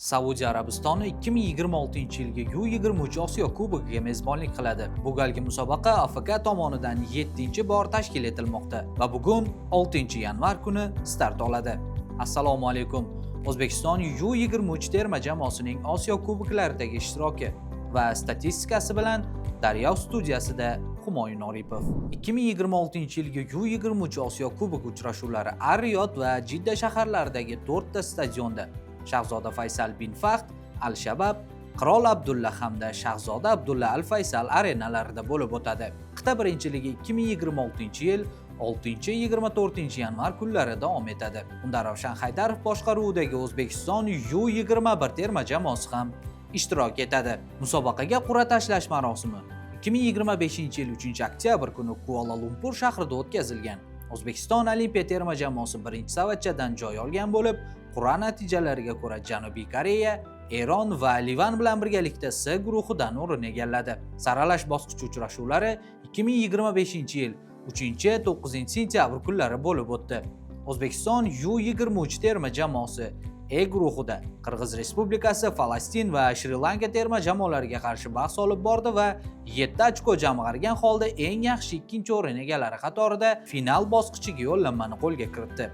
Saudiya Arabistoni 2026-yilgi U23 Osiyo Kubogiga mezbonlik qiladi. Bu galgi musobaqa AFK tomonidan 7-bor tashkil etilmoqda va bugun 6-yanvar kuni start oladi. Assalomu alaykum. O'zbekiston U23 terma jamoasining Osiyo Kuboklaridagi ishtiroki va statistikasi bilan Daryo studiyasida Humoyun Oripov. 2026-yilgi U23 Osiyo Kubogi uchrashuvlari Ar-Riyod va Jidda shaharlaridagi 4 ta stadionda Shahzoda Faysal bin Fahd, Al-Shabab, Qirol Abdulla hamda Shahzoda Abdulla Al-Faysal arenalarida bo'lib o'tadi. Qit'a birinchiligi 2026-yil 6-24 yanvar kunlari davom etadi. Unda Ravshan Haydarov boshqaruvidagi O'zbekiston U21 terma jamoasi ham ishtirok etadi. Musobaqaga qur'a tashlash marosimi 2025-yil 3-oktyabr kuni Kuala-Lumpur shahrida o'tkazilgan. O'zbekiston olimpiya terma jamoasi birinchi savatchadan joy olgan bo'lib, qur'a natijalariga ko'ra Janubiy Koreya, Eron va Livan bilan birgalikda S guruhidan o'rin egalladi. Saralash bosqichi uchrashuvlari 2025-yil 3-9-sentyabr kunlari bo'lib o'tdi. O'zbekiston U23 terma jamoasi E guruhida Qirg'iz Respublikasi, Falastin va Shri-Lanka terma jamoalariga qarshi bahs olib bordi va 7 ochko jamg'argan holda eng yaxshi ikkinchi o'rin egalari qatorida final bosqichiga yo'llanmani qo'lga kiritdi.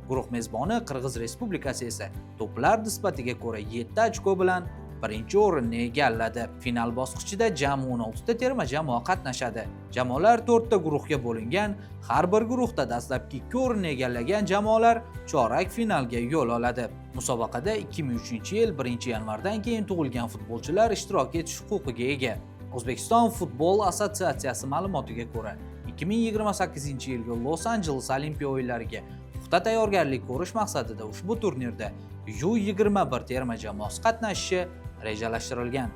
Guruh mezboni Qirg'iz Respublikasi esa to'plar nisbatiga ko'ra 7 ochko bilan birinchi o'rinni egalladi. Final bosqichida jami 16 ta terma jamoa qatnashadi. Jamoalar 4 ta guruhga bo'lingan. Har bir guruhda dastlabki ikki o'rinni egallagan jamoalar chorak finalga yo'l oladi. Musobaqada 2003-yil 1-yanvardan keyin tug'ilgan futbolchilar ishtirok etish huquqiga ega. O'zbekiston futbol assotsiatsiyasi ma'lumotiga ko'ra, 2028-yilgi Los-Anjeles Olimpiya o'yinlariga puxta tayyorgarlik ko'rish maqsadida ushbu turnirda U21 terma jamoasi qatnashishi rejalashtirilgan.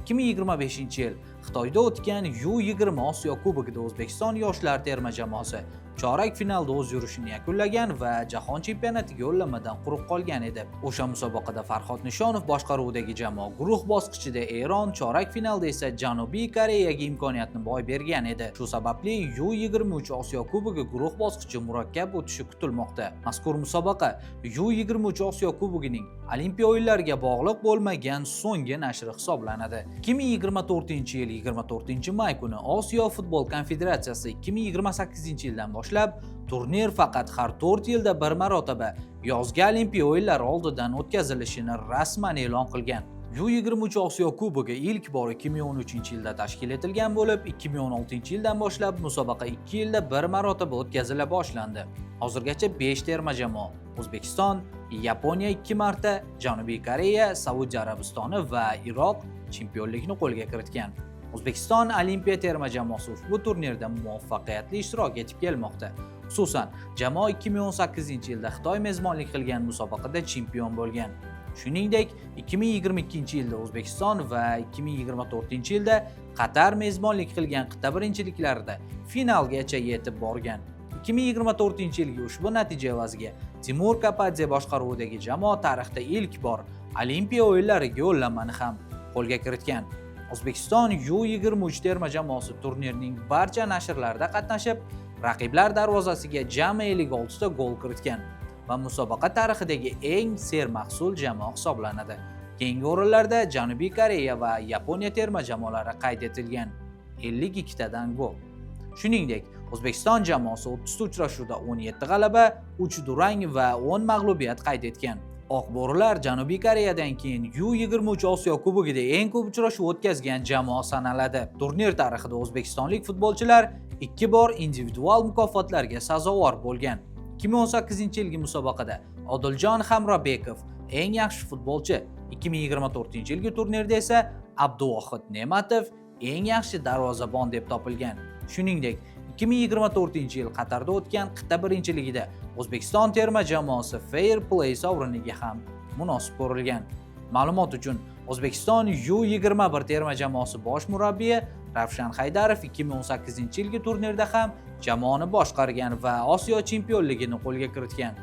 2025-yil Xitoyda o'tgan U20 Osiyo Kubogida O'zbekiston yoshlar terma jamoasi chorak finalda o'z yurishini yakunlagan va jahon chempionatiga yo'llanmadan quruq qolgan edi. O'sha musobaqada Farhod Nishonov boshqaruvidagi jamoa guruh bosqichida Eron, chorak finalda esa Janubiy Koreyaga imkoniyatni boy bergan edi. Shu sababli U23 Osiyo Kubogi guruh bosqichi murakkab o'tishi kutilmoqda. Mazkur musobaqa U23 Osiyo Kubogining Olimpiya o'yinlariga bog'liq bo'lmagan so'nggi nashri hisoblanadi. 2024-yil 24-may kuni Osiyo futbol konfederatsiyasi 2028-yildan boshlab turnir faqat har 4 yilda bir marotaba, yozgi Olimpiya o'yinlari oldidan o'tkazilishini rasman e'lon qilgan. U23 Osiyo Kubogi ilk bor 2013-yilda tashkil etilgan bo'lib, 2016-yildan boshlab musobaqa 2 yilda bir marotaba o'tkazila boshlandi. Hozirgacha 5 terma jamoa: O'zbekiston, Yaponiya 2 marta, Janubiy Koreya, Saudiya Arabistoni va Iroq chempionlikni qo'lga kiritgan. O'zbekiston olimpiya terma jamoasi ushbu turnirda muvaffaqiyatli ishtirok etib kelmoqda. Xususan, jamoa 2018-yilda Xitoy mezbonlik qilgan musobaqada chempion bo'lgan. Shuningdek, 2022-yilda O'zbekiston va 2024-yilda Qatar mezbonlik qilgan qit'a birinchiliklarida finalgacha yetib borgan. 2024-yilgi ushbu natija evaziga Timur Kapadze boshqaruvidagi jamoa tarixda ilk bor Olimpiya o'yinlariga yo'llanmani ham qo'lga kiritgan. O'zbekiston U23 terma jamoasi turnirning barcha nashrlarida qatnashib, raqiblar darvozasiga jami 56 ta gol kiritgan va musobaqa tarixidagi eng sermahsul jamoa hisoblanadi. Keyingi o'rinlarda Janubiy Koreya va Yaponiya terma jamoalari qayd etilgan, 52 tadan gol. Shuningdek, O'zbekiston jamoasi 30 ta uchrashuvda 17 g'alaba, 3 durang va 10 mag'lubiyat qayd etgan. Oq bo'rilar Janubiy Koreyadan keyin U23 Osiyo Kubogida eng ko'p uchrashuv o'tkazgan jamoa sanaladi. Turnir tarixida o'zbekistonlik futbolchilar ikki bor individual mukofotlarga sazovor bo'lgan. 2018-yilgi musobaqada Odiljon Hamrobekov eng yaxshi futbolchi, 2024-yilgi turnirda esa Abduvohid Ne'matov eng yaxshi darvozabon deb topilgan. Shuningdek, 2024-yil Qatarda o'tgan qit'a birinchiligida O'zbekiston terma jamoasi Fair Play sovriniga ham munosib ko'rilgan. Ma'lumot uchun, O'zbekiston U21 terma jamoasi bosh murabbiyi Ravshan Haydarov 2018-yilgi turnirda ham jamoani boshqargan va Osiyo chempionligini qo'lga kiritgan.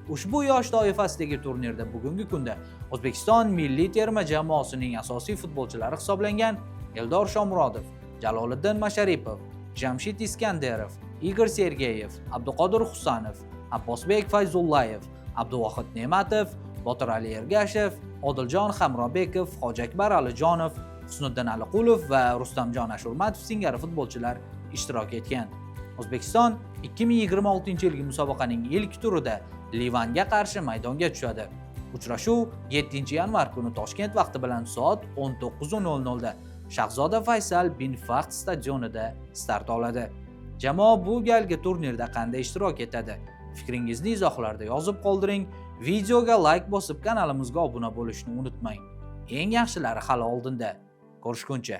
Ushbu yosh toifasidagi turnirda bugungi kunda O'zbekiston milliy terma jamoasining asosiy futbolchilari hisoblangan Eldor Shomurodov, Jaloliddin Masharipov, Jamshid Iskanderov, Igor Sergeyev, Abduqodir Husanov, Abbosbek Fayzullayev, Abduvohid Ne'matov, Botir Xo'jayev, Abdulaziz Komilov, Abdulaziz Komilov Botirali Ergashev, Odiljon Hamrobekov, Hojiakbar Alijonov, Husniddin Aliqulov va Rustamjon Ashurmatov singari futbolchilar ishtirok etgan. O'zbekiston 2026-yilgi musobaqaning ilk turida Livanga qarshi maydonga tushadi. Uchrashuv 7-yanvar kuni Toshkent vaqti bilan soat 19:00 da Shahzoda Faysal bin Fahd stadionida start oladi. Jamoa bu galgi turnirda qanday ishtirok etadi? Fikringizni izohlarda yozib qoldiring. Videoga like bosib, kanalimizga obuna bo'lishni unutmang. Eng yaxshilari hali oldinda. Ko'rishguncha.